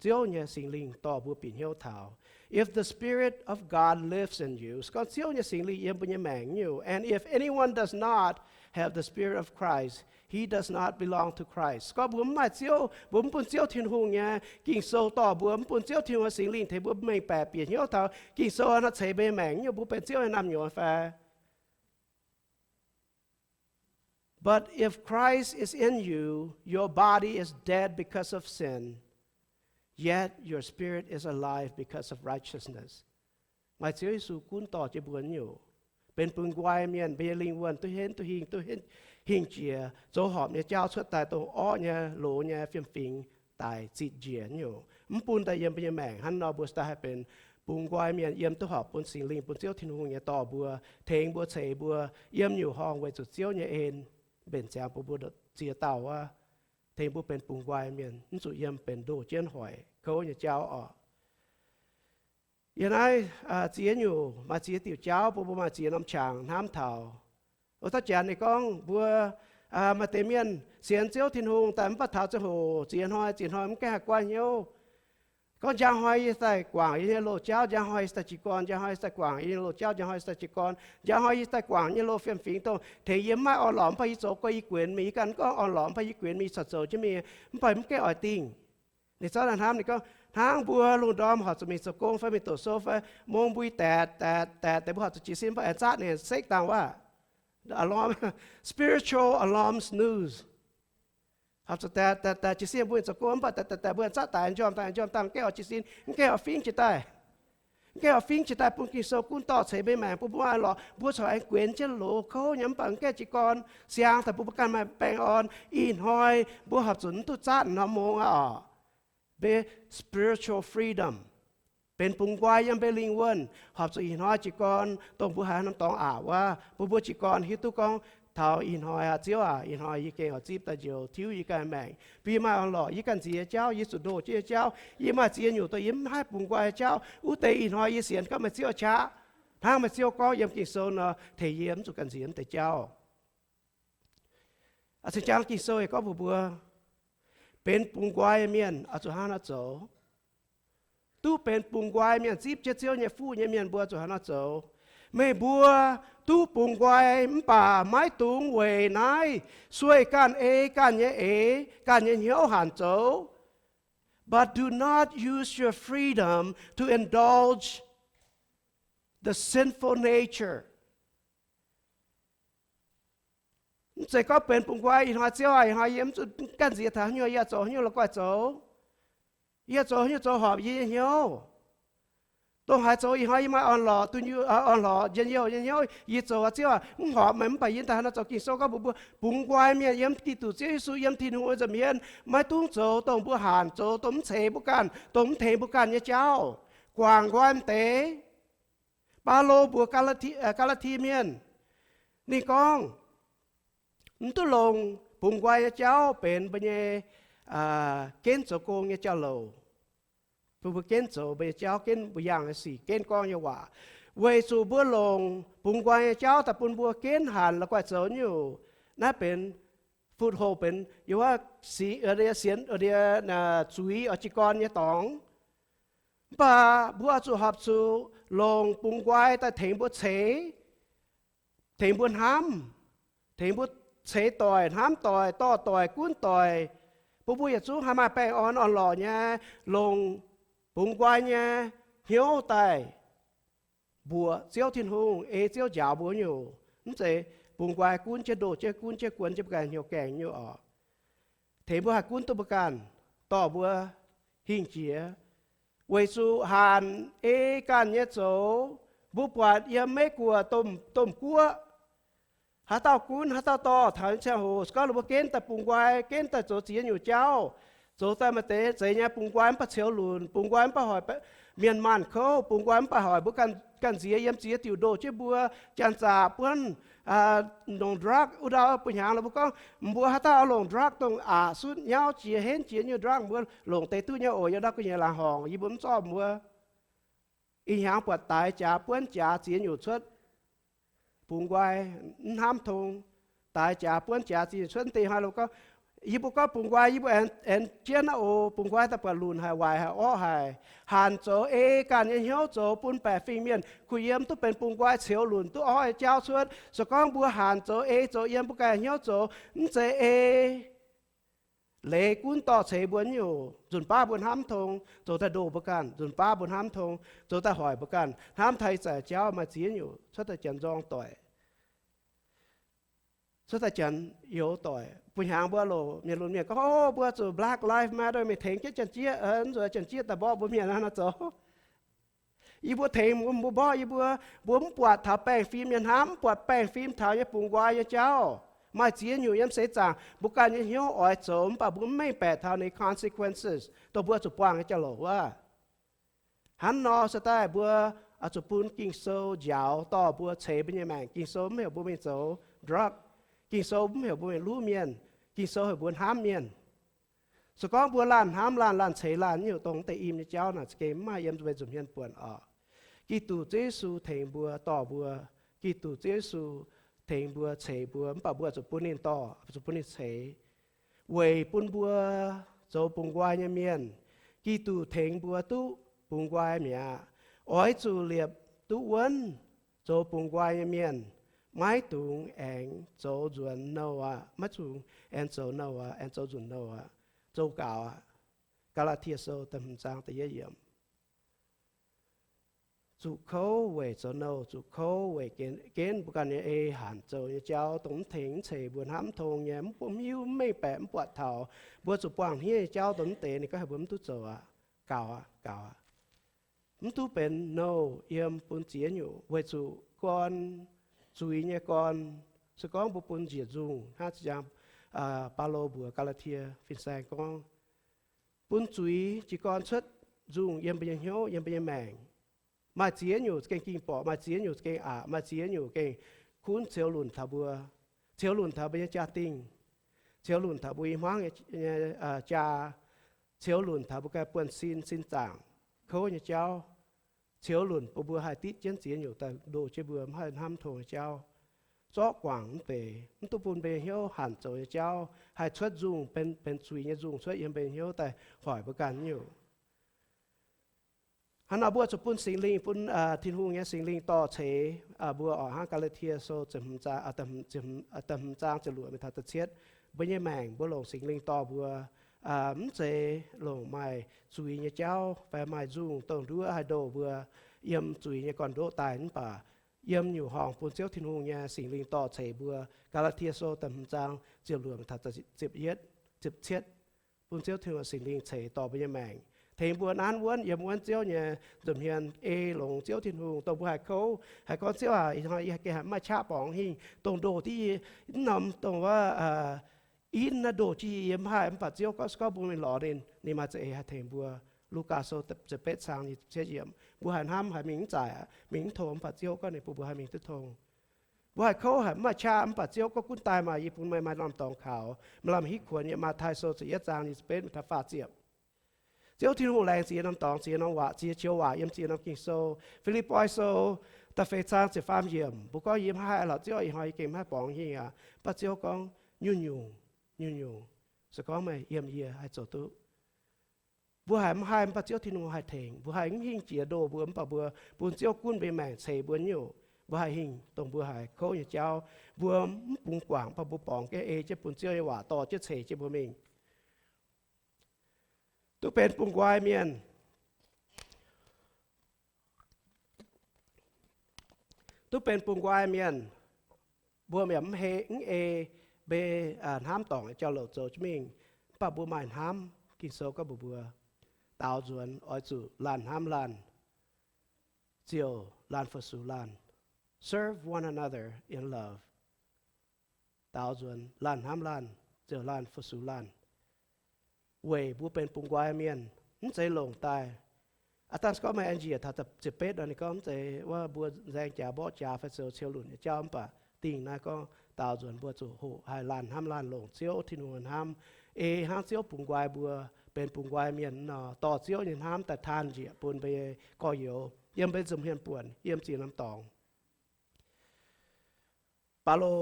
Ziouv nyei Singx Lingh dorh mbuo bieqc hnyouv taux. If the Spirit of God lives in you, se gorngv Ziouv nyei Singx Lingh yiem mbuo nyei maengc nyouc, and if anyone does not have the Spirit of Christ, he does not belong to Christ. Se gorngv mbuo mv maaih Ziouv, mbuo mv bun Ziouv Tin-Hungh nyei Ging-Sou dorh mbuo, mv bun Ziouv Tin-Hungh nyei Singx Lingh tengx mbuo mengh baeqc bieqc hnyouv taux Ging-Sou nor ceix mbuo nyei maengc nyouc, mbuo benx Ziouv nyei naamh nyouz fai? But if Christ is in you, your body is dead because of sin, yet your spirit is alive because of righteousness. Maaih Ziouv Yesu gunv dorh jienv mbuo nyouc, benx bungx nqoi mienh, mbuo nyei lingh wuonh duqv henv duqv hingh, duqv henv hingh jiex, zoux horpc nyei jauv cuotv daaih dongh orqv nyei, loz nyei fiem-fingx daic zitc njiec nyouc, mv bun daaih yiem mbuo nyei maengc. Hnangv nor mbuo daaih haih benx bungx nqoi mienh, yiem duqv horpc bun Singx Lingh, bun Ziouv Tin-Hungh nyei dorh mbuo, tengx mbuo, ceix mbuo yiem nyungc horngh weic zuqc Ziouv nyei en mbenc ziangx bun mbuo ziex dauh wuov, tengx mbuo benx bungx nqoi mienh, mv zuqc yiem benx ndoh jienv hoic kouv nyei jauv orqc. Yiem naaiv ziex nyungc maaih ziex diuc jauv bun mbuo maaih ziex norm qangx hnamv taux. Wuov dauh janx ninh gorngv mbuo maaih deix mienh sienx Ziouv Tin-Hungh daaih mv baac taux ziangh hoc ziex hnoi ziex hnoi mv gaengh haih guaiv hnyouv. Gorngv njang hnoi yie daaih guangc yie nyei loz-jauv, njang hnoi yie daaih jiez gorn, njang hnoi yie daaih guangc yie nyei loz-jauv, njang hnoi yie daaih jiez gorn, njang hnoi yie daaih guangc nyei loz fiem-fingx dongh tengx yie mv maaih orn-lorqc, mv baac yie zoux gorngv yie guenx mingh, yie ganh gorngv orn-lorqc, mv baac yie guenx mingh, yie corc zoux jienv mingh, mv baac mv gaengh oix dingh. Ninh zorqv daaih hnamv, ninh gorngv hnangv mbuo lungh ndorm horpc zuqc mingh zoux gong fai mingh doqc sou fai, mungh mbuo daetc daetc daetc deix mbuo horpc zuqc jiez sin, mv baac aengx zatv ninh sekv dangh wuov, alarm, spiritual alarm snooze. Horpc zuqc daetc daetc daetc jiez sin mbuo zoux gong, mv baac daetc daetc daetc mbuo zatv daaih, njormh daaih, njormh daaih, mv gaengh oix jiez sin, mv gaengh oix fingv jiex daaih. Mv gaengh oix fingv jiex daaih bun Ging-Sou gunv dorh ceix mbuo maengc, bun mbuo maaih lorqc, mbuo corc aengx guenx jienv loz kouv nyei. Mv baac mv gaengh jiez gorn siang daaih bun mbuo ganh maaih baengh orn. Ih hnoi mbuo horpc zuqc mv duqv zaatv norm mong aqv oc. Mbe spiritual freedom, benx bungx nqoi yiem mbuo lingh wuonh, horpc zuqc ih hnoi jiez gorn dongh mbuo haiz norm dorngx aqc wuov, bun mbuo jiez gorn hiuv duqv gorngv, taux ih hnoi aqv, Ziouv aac, ih hnoi yie gengh oix zipv daaih njoux tiuv yie ganh maengc. Bun yie maaih orn-lorqc, yie ganh nziex jauv, yie zuqc ndoh jienv nyei jauv, yie maaih ziex nyungc dongh yie mv haih bungx nqoi nyei jauv. Wuov deix ih hnoi yie sienx gorngv meih Ziouv qaqv, hnangv meih Ziouv gorngv yiem Ging-Sou nor, tengx yie mv zuqc ganh nziex wuov deix jauv. Cing-jang Ging-Sou yaac gorngv mbuox mbuo, benx bungx nqoi mienh oix zuqc hnangv haaix nor zoux? Duqv benx bungx nqoi mienh, zipv jienv Ziouv nyei fuqv nyei mienh, mbuo zuqc hnangv haaix nor zoux? Meih mbuo duqv bungx nqoi mv baac maiv dungx weic naaiv sueih ganh ei ganh nyei eix, ganh nyei hnyouv hanc zoux. But do not use your freedom to indulge the sinful nature. Mv zeiz gorngv benx bungx nqoi, ih hnoi Ziouv aac, ih hnoi yie mv zuqc ganh nziex taux haaix nyungc, yie zoux haaix nyungc la'guaih zoux. Yie zoux haaix nyungc zoux horpc yie nyei hnyouv. Dongh haaix zoux ih hnoi yie maaih orn-lorqc, dunh yunh, orn-lorqc njien-youh nyei hnyouv yie zoux aqv, Ziouv aac, mv horpc meih. Mv baac yie daaih hnangv naaiv zoux. Ging-Sou gorngv mbuox mbuo, bungx nqoi mienh yiem Giduc Ziouv Yesu yiem Tin-Hungh nza'hmien maiv dungv zoux dongh mbuo hanc zoux, dongh mv ceix mbuo ganh, dongh mv tengx mbuo ganh nyei jauv. Guangc nqoi m'deix. Baulo mbuox Gaa^laa^ti Mienh, ninh gorngv, mv duqv longc bungx nqoi nyei jauv benx mbuo nyei genv zoux gong nyei jauv-louc. Bun mbuo genv zoux mbuo nyei jauv, genv mbuo yangh nyei sic, genv gorngv nyei waac, weic zuqc mbuo longc bungx nqoi nyei jauv daaih bun mbuo genv hanc la'guaih zoux nyungc. Naaiv benx futv hoc benx yie wuov sienx ndie zuiz oix jiez gorn nyei dorngx. Mv baac mbuo oix zuqc horpc zuqc longc bungx nqoi daaih tengx mbuo ceix, tengx mbuo hnamv, tengx mbuo ceix doic, hnamv doic, dorh doic, gunv doic, bun mbuo yietc zungv haih maaih baengh orn orn-lorqc nyei, longc bungx nqoi nyei hnyouv daaih mbuoqc Ziouv Tin-Hungh, ei Ziouv njaaux mbuo nyungc. Mv zeiz bungx nqoi gunv jienv, ndoh jienv, gunv jienv, guon jienv mbuo ganh hnyouv gaengh nyungc oc. Tengx mbuo haih gunv duqv mbuo ganh, dorh mbuo hingh jiex. Weic zuqc hanc ei ganh nyei zoux, mbuo buatc yiem Meiv Guoqv domh guoqv, haaix dauh gunv haaix dauh dorh taux nyei ziangh hoc, se gorngv mbuo genv daaih bungx nqoi, genv daaih zoux ziex nyungc jauv, zoux daaih maaih deix zeiz nyei bungx nqoi mv baac ceux lunc, bungx nqoi mv baac hoic mienh maanh kouv, bungx nqoi mv baac hoic mbuo ganh nziex yiem ziex diuc ndoh jienv mbuo, janx-zaqc buonv longc drug wuov ndau. Bun hnyangx lorqc mbuo gorngv mbuo haaix dauh oix longc drug dongh aqc sutv nyauv jiex henv jiex nyungc drug, mbuo longc deix duqv nyei oc. Yiem ndau gu'nyuoz laangz horngc yie mbuo mv zorqv mbuo. Ih hnyangx buatc daix jaax buonv jaax ziex nyungc cuotv, bungx nqoi, mv hnamv tong. Daix jaax buonv jaax ziex nyungc cuotv deix hnoi lorqc gorngv, yie mbuo gorngv bungx nqoi, yie mbuo aengx jienv naaiv oc. Bungx nqoi daaih buatc lunc haic, waaic haic, orqv haic. Hanc zoux ei ganh nyei hnyouv zoux bun baeqc fingx mienh kuh yiem duqv benx bungx nqoi, ceux lunc duqv orqv nyei jauv cuotv. Se gorngv mbuo hanc zoux ei zoux yiem mbuo ganh hnyouv zoux, mv zeiz ei. Leiz gunv dorh ceix mbuo nyungc, nzunc baav mbuo hnamv tong, zoux daaih ndoh mbuo ganh, nzunc baav mbuo hnamv tong, zoux daaih hoic mbuo ganh. Hnamv taux ih zanc jauv maaih ziex nyungc cuotv daaih janx nzorng doic, cuotv daaih janx youx doic. Bun hnyangx mbuo loc mienh lunx mienh gorngv, o, mbuo zuqc Black Lives Matter, mingh tengx jienv janx-jieqv, mv zuqc janx-jieqv daaih mborqv mbuo mienh hnangv naaiv zoux. Yie mbuo tengx mbuo mborqv yie mbuo, mbuo mv buatc taux baengh fim nyei hnamv, mv buatc baengh fim taux nyei bungx nqoi nyei jauv. Maaih ziex nyungc yiem seix zaangc mbuo ganh nyei hnyouv oix zoux, mv baac mbuo mv mengh baeqc taux ninh consequences, dongh mbuo zuqc buangh nyei jauv-louc wuov. Hnangv nor se daaih mbuo zuqc bun Ging-Sou njaaux dorh mbuo, ceix mbuo nyei maengc. Ging-Sou mv heuc mbuo mingh zoux drug. Ging-Sou mv heuc mbuo mingh luv mienh. Ging-Sou heuc mbuo hnamv mienh. Se gorngv mbuo laanh hnamv laanh, laanh ceix laanh, nyungc dongh deix im nyei jauv naaic za'gengh mv maaih yiem mbuo nzuonx hmien buonc oc. Giduc Ziouv Yesu tengx mbuo, dorh mbuo. Giduc Ziouv Yesu tengx mbuo, ceix mbuo, mv baac mbuo zuqc bun ninh dorh, zuqc bun ninh ceix, weic bun mbuo zoux bungx nqoi nyei mienh. Giduc tengx mbuo duqv bungx nqoi mi'aqv. Oix zuqc liepc duqv wuonv zoux bungx nqoi nyei mienh, maiv dungx aengx zoux nzuonx nouh aqv. Maiv dungx aengx zoux nouh aqv, aengx zoux nzunc nouh aqv, zoux gaux aqv. Gaa^laa^tie Sou da'hmz zaang da'yietv yiemc. Zuqc kouv weic zoux nouh, zuqc kouv weic genv mbuo ganh nyei ei hanc zoux nyei jauv, dongh mv tengx mv ceix mbuo hnamv mv tong nyei, mv hiuv, mv mengh baeqc, mv buatc taux. Mbuo zuqc buangh hniev nyei jauv dongh mv deix ninh gorngv heuc mbuo mv duqv zoux aqv. Gaux aqv, gaux aqv. Mv duqv benx nouh yiem bun ziex nyungc, weic zuqc gorn, zuiz nyei gorn, se gorngv mbuo bun njiec nzungh hnangv ziang Baulo mbuox Gaa^laa^tie fin-saeng gorngv, bun zuiz jiez gorn cuotv nzungh yiem mbuo nyei hnyouv, yiem mbuo nyei maengc. Maaih ziex nyungc gengh ging borqc, maaih ziex nyungc gengh aqc, maaih ziex nyungc gengh kunv ceux lunc taux mbuo, ceux lunc taux mbuo nyei jaa-dingh, ceux lunc taux mbuo i hmuangv nyei jaa, ceux lunc taux mbuo ganh buonv-sin, sin zaangc, kouv nyei jauv, ceux lunc bun mbuo haih ditv jienv ziex nyungc daaih ndoh jienv mbuo mv haih hnamv tong nyei jauv. Zorqv guangc mv deix, mv duqv bun mbuo nyei hnyouv hanc zoux nyei jauv haih cuotv nzungh benx, benx zuiz nyei nzungh cuotv yiem mbuo nyei hnyouv daaih hoic mbuo ganh nyungc. Hnangv nor mbuo zuqc bun Singx Lingh, bun Tin-Hungh nyei Singx Lingh dorh ceix mbuo oc. Hnangv Gaa^laa^tie Sou da'hmz zaang ziepc luoqc mingh taux da'cietv, mbuo nyei maengc mbuo longc Singx Lingh dorh mbuo, mv zeiz longc maaih zuiz nyei jauv fai maaih nzungh dongh nduov haih ndoh mbuo yiem zuiz nyei gorn-ndoqv daaih. Mv baac yiem nyungc horngc bun Ziouv Tin-Hungh nyei Singx Lingh dorh ceix mbuo. Gaa^laa^tie Sou da'hmz zaang ziepc luoqc mingh taux ziepc yietv, ziepc cietv, bun Ziouv Tin-Hungh Singx Lingh ceix dorh mbuo nyei maengc, tengx mbuo nanv wuonv yiem wuonv Ziouv nyei nza'hmien, ei longx Ziouv Tin-Hungh. Dongh mbuo haih kouv, haih gorngv, Ziouv aac, ih hnoi yie gengh haiz mv maaih qaqv borngz hingh, dongh ndoh div yie, mv norm dongh wuov, in naaiv ndoh jienv yie, yie mv haih. Mv baac Ziouv gorngv, se gorngv mbuo mingh lorz ninh, ninh maaih za'eix haih tengx mbuo. Lugaa Sou ziepc betv zaang nyic ziepc cietv yiemc, mbuo haih hnamv haih mingh mv zaic, mingh mv tong, mv baac Ziouv gorngv ninh bun mbuo haih mingh duqv tong. Mbuo haih kouv, haiz mv maaih qaqv, mv baac Ziouv gorngv, Gunv daaih maah! Yie bun meih maaih norm dorngx kaux. Maaih lamh hiuv kuonx yiem Matv^tai Sou ziepc yietv zaang nyic ziepc betv mingh taux faah ziepc. Ziouv Tin-Hungh laengz ziex norm dorngx, ziex norm waac, ziex joux waac yiem ziex norm Ging-Sou. Fi^lipv^poi Sou da'feix zaang ziepc faam yiemc, mbuo gorngv, Yie mv haih lorz Ziouv, ih hnoi yie gengh mv haih borngz hingh aqv. Mv baac Ziouv gorngv, Nyungc-nyungc, nyungc-nyungc, se gorngv meih yiem yie haih zoux duqv. Mbuo haiz mv haih, mv baac Ziouv Tin-Hungh haih tengx. Mbuo haiz mv hingh jiex ndoh mbuo, mv baac mbuo bun Ziouv gunv mbuo nyei maengc ceix mbuo nyungc. Mbuo haih hingh dongh mbuo haiz kouv nyei jauv. Mbuo mv bungx guangc, mv baac mbuo borngz jienv ei jienv bun Ziouv nyei waac dorh jienv ceix jienv mbuo mingh. Duqv benx bungx nqoi mienh. Duqv benx bungx nqoi mienh, mbuo yaac mv hei mv ei mbe hnamv dorngc nyei jauv-louc zoux jienv mingh. Mv baac mbuo maaih hnamv, Ging-Sou gorngv mbuox mbuo, daaux nzuonx oix zuqc laanh hnamv laanh, ziouc laanh fu-sux laanh. Serve one another in love. Daaux nzuonx laanh hnamv laanh, ziouc laanh fu-sux laanh. Weic mbuo benx bungx nqoi mienh, mv zeiz longc daaih. Aav dangh se gorngv meih aengx njiec taux ziepc betv nor, ninh gorngv mv zeiz wuov mbuo nzaeng jaax mborqv jaax fai zoux ciou lunc nyei jauv, mv baac dingh naaiv gorngv daaux nzuonx mbuo zuqc hoqc haih laanh hnamv laanh, longc Ziouv Tin-Hungh hnamv, ei hnangv Ziouv bungx nqoi mbuo benx bungx nqoi mienh nor, dorh Ziouv nyei hnamv daaih taan njiec bun mbuo nyei gorx-youz yiem mbuo nza'hmien buonc, yiem ziex norm dorngx. Baulo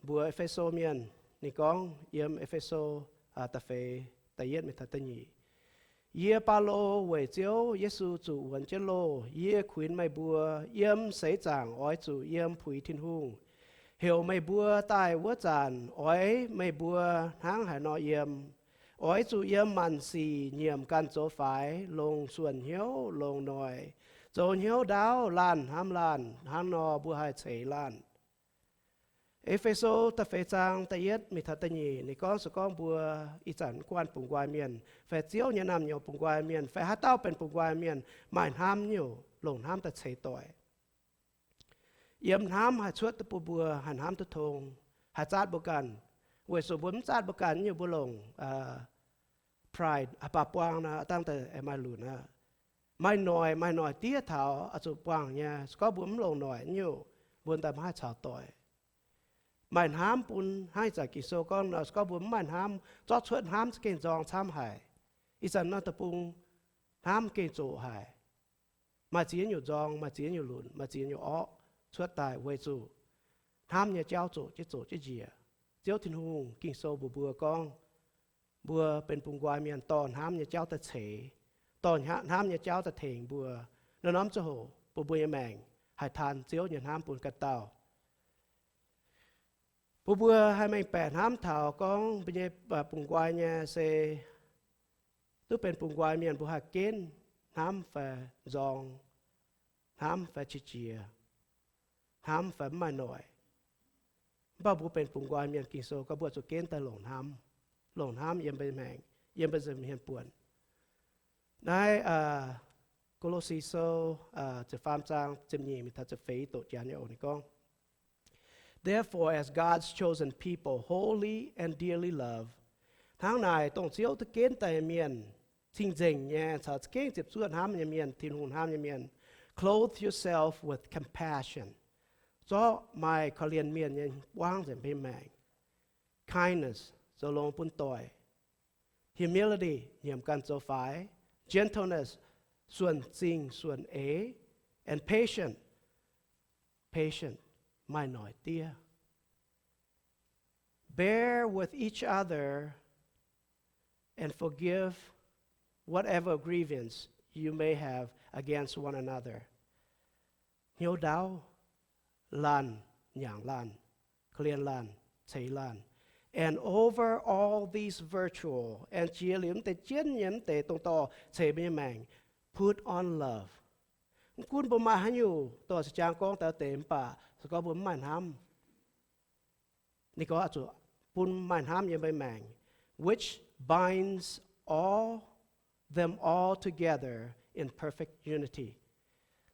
mbuox E^fe^so Mienh, ninh gorngv yiem E^fe^so da'feix da'yietv mingh taux da'nyeic, Yie, Baulo, weic Ziouv Yesu zuqc wuonx jienv loh, yie kuinx meih mbuo, yiem seix zaangc oix zuqc yiem puix Tin-Hungh, heuc meih mbuo daaih wuov zanc, oix meih mbuo hnangv haaix nor yiem. Oix zuqc yiem maanc sic nyiemc ganh zoux faix, longc suonc hnyouv, longc noic, zoux hnyouv ndaauv, laanh hnamv laanh. Hnangv nor mbuo haih ceix laanh. E^fe^so da'feix zaang da'yietv mingh taux da'nyeic, ninh gorngv se gorngv mbuo ih zanc mv guanh bungx nqoi mienh, fai Ziouv nyei naamh nyouz bungx nqoi mienh, fai haaix dauh benx bungx nqoi mienh, maaih hnamv nyungc, longc hnamv daaih ceix doic. Yiem hnamv haih cuotv duqv bun mbuo haih hnamv duqv tong, haih zaatv mbuo ganh. Weic zuqc mbuo mv zaatv mbuo ganh nyungc, mbuo longc pride, baac buang nor, dangh daaih maaih lunc aqv. Maaih noic, maaih noic diev taux oix zuqc buangh nyei. Se gorngv mbuo mv longc noic nyungc, mbuo daaih maiv haih caux doic. Maaih hnamv bun, hnangv ih zanc Ging-Sou gorngv nor, se gorngv mbuo mv maaih hnamv, zorqv cuotv hnamv za'gengh nzorng camv haic. Ih zanc norm deic-bung hnamv gengh zoqc haic. Maaih ziex nyungc nzorng, maaih ziex nyungc lunc, maaih ziex nyungc orqv cuotv daaih weic zuqc hnamv nyei jauv zoqc jienv zoqc jienv njiec. Ziouv Tin-Hungh Ging-Sou mbuox mbuo gorngv, mbuo benx bungx nqoi mienh dorh hnamv nyei jauv daaih ceix, dorh hnamv nyei jauv daaih tengx mbuo. Naaiv norm ziangh hoc bun mbuo nyei maengc haih taan Ziouv nyei hnamv bun ganh dauh. Bun mbuo haih mengh baeqc hnamv taux gorngv mbuo nyei bungx nqoi nyei se duqv benx bungx nqoi mienh, mbuo haih genv hnamv fai nzorng, hnamv fai qiex jiez, hnamv fai mv maaih noic. Mv baac mbuo benx bungx nqoi mienh, Ging-Sou gorngv mbuo zuqc genv daaih longc hnamv, longc hnamv yiem mbuo maengc, yiem mbuo nza'hmien buonc. Naaiv Ko^lo^si Sou ziepc faam zaang ziepc nyeic mingh taux ziepc feix doqc janx nyei oc. Ninh gorngv, Therefore, as God's chosen people, holy and dearly loved, hnangv naaic dongh Ziouv duqv genv daaih nyei mienh, cing-nzengc nyei caux za'gengh ziepc zuoqv hnamv nyei mienh, Tin-Hungh hnamv nyei mienh, clothe yourself with compassion. Zorqv maaih korv-lienh mienh nyei buangv nzengc mbuo nyei maengc. Kindness, zoux longx bun doic. Humility, nyiemc ganh zoux faix. Gentleness, suonc zingh suonc eix. And patient, patient, maaih noic diev. Bear with each other and forgive whatever grievance you may have against one another. Hnyouv ndaauv, laanh, nyaangc laanh, korv-lienh laanh, ceix laanh. And over all these virtues, and jiex liuz mv deix jienv nyei mv deix dongh dorh ceix mbuo nyei maengc, put on love. Mv gunv mbuo maaih haaix nyungc dorh se jangx gorngv daaih deix mv baac se gorngv mbuo mv maaih hnamv, ninh gorngv zuqc bun maaih hnamv yiem mbuo nyei maengc, which binds all, them all together in perfect unity.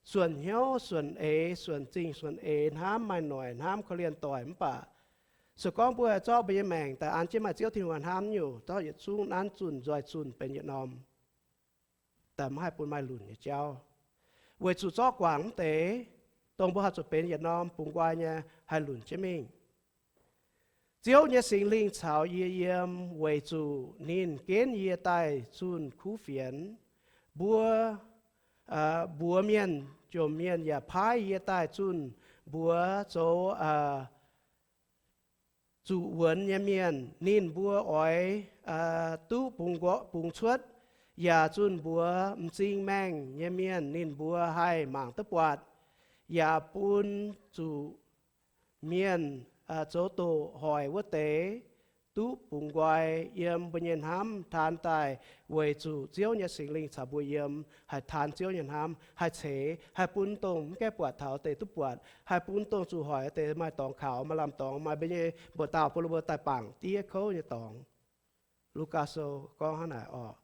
Suonc hnyouv, suonc eix, suonc zingh, suonc eix, hnamv maaih noic, hnamv korv-lienh doic mv baac se gorngv mbuo haih zorqv mbuo nyei maengc daaih an jienv maaih Ziouv Tin-Hungh hnamv nyungc, zorqv yietc zungv nanv zunh nzoih zunh benx yietc norm, daaih maiv haih bun maaih lunc nyei jauv. Weic zuqc zorqv guangc mv deix, dongh mbuo haih zuqc benx yietc norm bungx nqoi nyei haih lunc jienv mingh. Ziouv nyei Singx Lingh caux yie yiem weic zuqc ninh genv yie daaih zunh kuv fienx. Mbuo mbuox mienh, jomc mienh yaac paaiv yie daaih zunh mbuox zoux zuqc wuonx nyei mienh, ninh mbuo oix duqv bungx cuotv, yaac zunh mbuox m'zing maengh nyei mienh, ninh mbuo haih mangc duqv buatc, yaac bun zuqc mienh zoux doqc hoic wuov deix duqv bungx nqoi yiem mbuo nyei hnamv taan daaih, weic zuqc Ziouv nyei Singx Lingh caux mbuo yiem, haih taan Ziouv nyei hnamv, haih ceix, haih bun dongh mv gaengh buatc taux deix duqv buatc, haih bun dongh zuqc hoic deix maaih dorngx kaux, maaih lamh dorngx, maaih mbuo nyei mbuoqc dauh bun mbuo daaih bangc diev kouv nyei dorngx. Lugaa Sou gorngv hnangv naaic orqc.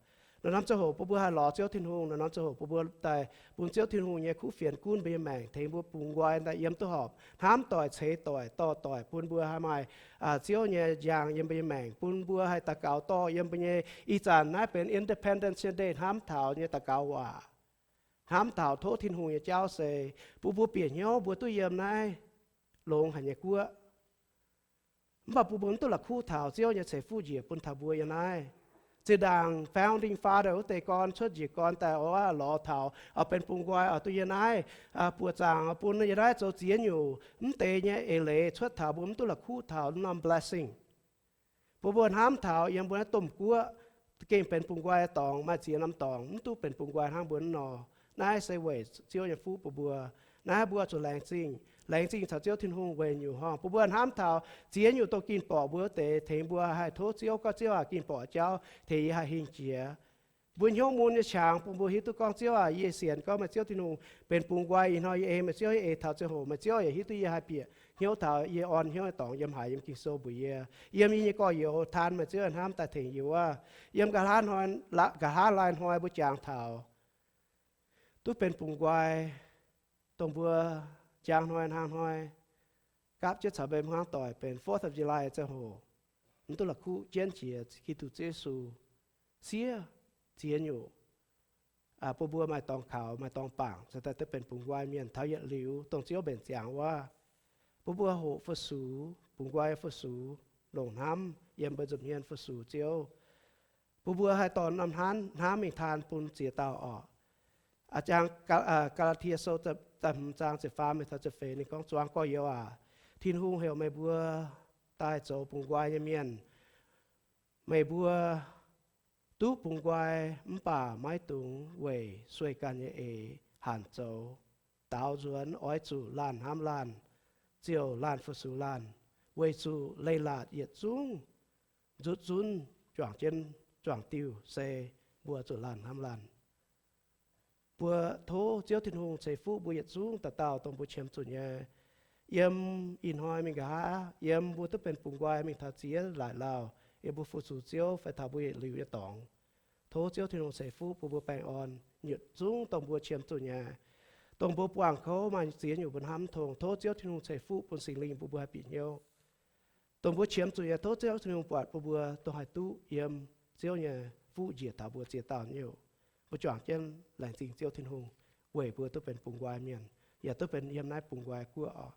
Naaiv norm ziangh hoc bun mbuo haih lorz Ziouv Tin-Hungh, naaiv norm ziangh hoc bun mbuo daaih bun Ziouv Tin-Hungh nyei kuv fienx gunv mbuo nyei maengc, tengx mbuo bungx nqoi daaih yiem duqv horpc, hnamv doic, ceix doic, dorh doic, bun mbuo haih maaih Ziouv nyei njang yiem mbuo nyei maengc, bun mbuo haih daux gaux dorh yiem mbuo nyei, ih zanc naaiv benx Independence Day, hnamv taux nyei daux gaux waac, hnamv taux tov Tin-Hungh nyei jauv se bun mbuo bieqc hnyouv mbuo duqv yiem naaiv longx haic nyei guoqv. Mv baac bun mbuo mv duqv la'kuqv taux Ziouv nyei ceix fuqv njiec bun taux mbuo yiem naaiv. Zinh ndaangc founding father wuov deix gorn cuotv njiec gorn daaih oix lorz taux oix benx bungx nqoi oix duqv yiem naaiv buoqc zaangc, bun yiem naaiv zoux ziex nyungc mv deix nyei eix leiz cuotv taux mbuo mv duqv la'kuqv taux norm blessing. Bun mbuo hnamv taux yiem mbuo naaiv domh guoqv gengh benx bungx nqoi dorngx, maaih ziex norm dorngx mv duqv benx bungx nqoi hnangv mbuo naaiv nor. Naaiv se weic Ziouv nyei fuqv bun mbuo. Naaiv mbuo zuqc laengz zingh, laengz zingh caux Ziouv Tin-Hungh weic nyungc horngh bun mbuo hnamv taux ziex nyungc dongh ging borqc mbuo wuov deix, tengx mbuo haih tov Ziouv, gorngv Ziouv aah, ging borqc jauv tengx yie haih hingh jiex. Mbuo hnyouv mun nyei qangx bun mbuo hiuv duqv gorngv Ziouv aah, yie sienx gorngv meih Ziouv Tin-Hungh benx bungx nqoi. Ih hnoi yie ei meih Ziouv, yie ei taux ziangh hoc meih Ziouv yaac hiuv duqv yie haih bieqc hnyouv taux yie orn hnyouv nyei dorngx yiem haaix, yiem Ging-Sou mbuox yie, yiem yie nyei gorx-youz taan meih Ziouv nyei hnamv daaih tengx yie wuov. Yiem nqa'haav lai hnoi mbuo jangx taux duqv benx bungx nqoi, dongh mbuo njang hnoi hnaangx hnoi gapv jienv caux mbuo hmuangv doic benx Fourth of July ziangh hoc, mv duqv la'kuqv jienv jiex Giduc Yesu siev ziex nyungc bun mbuo maaih dorngx kaux, maaih dorngx bangc, cingx daaih duqv benx bungx nqoi mienh taux yietc liuz dongh Ziouv mbenc ziangx wuov. Bun mbuo hoqc fu-sux, bungx nqoi fu-sux, longc hnamv yiem mbuo nza'hmien fu-sux Ziouv. Bun mbuo haih dorh norm hnamv mingh taan bun ziex dauh orqc. Aa, Gaa^laa^tie Sou da'hmz zaang ziepc faam mingh taux ziepc feix ninh gorngv, Zuangx gorx-youz aac, Tin-Hungh heuc meih mbuo daaih zoux bungx nqoi nyei mienh. Meih mbuo duqv bungx nqoi mv baac maiv dungx weic sueih ganh nyei eix hanc zoux. Daaux nzuonx oix zuqc laanh hnamv laanh, ziouc laanh fu-sux laanh, weic zuqc leiz-latc yietc zungv nzutv zunv juangc jienv juangc diuh se mbuo zuqc laanh hnamv laanh. Mbuo tov Ziouv Tin-Hungh ceix fuqv mbuo yietc zungv dauh dauh dongh mbuo qiemx zuqc nyei. Yiem ih hnoi mingh nqa'haav, yiem mbuo duqv benx bungx nqoi mingh taux ziex laaic lauh, yiem mbuo fu-sux Ziouv fai taux mbuo yietc liuz nyei dorngx, tov Ziouv Tin-Hungh ceix fuqv bun mbuo baengh orn. yietc zungv dongh mbuo qiemx zuqc nyei, dongh mbuo buangh kouv maaih ziex nyungc mbuo hnamv mv tong. Tov Ziouv Tin-Hungh ceix fuqv bun Singx Lingh bun mbuo haih bieqc hnyouv. Dongh mbuo qiemx zuqc nyei, tov Ziouv Tin-Hungh buatc bun mbuo dongh haih duqv yiem Ziouv nyei fuqv njiec taux mbuo ziex dauh nyei. Mbuo juangc jienv laengz zingh Ziouv Tin-Hungh weic mbuo duqv benx bungx nqoi mienh, yaac duqv benx yiem naaiv bungx nqoi guoqv oc.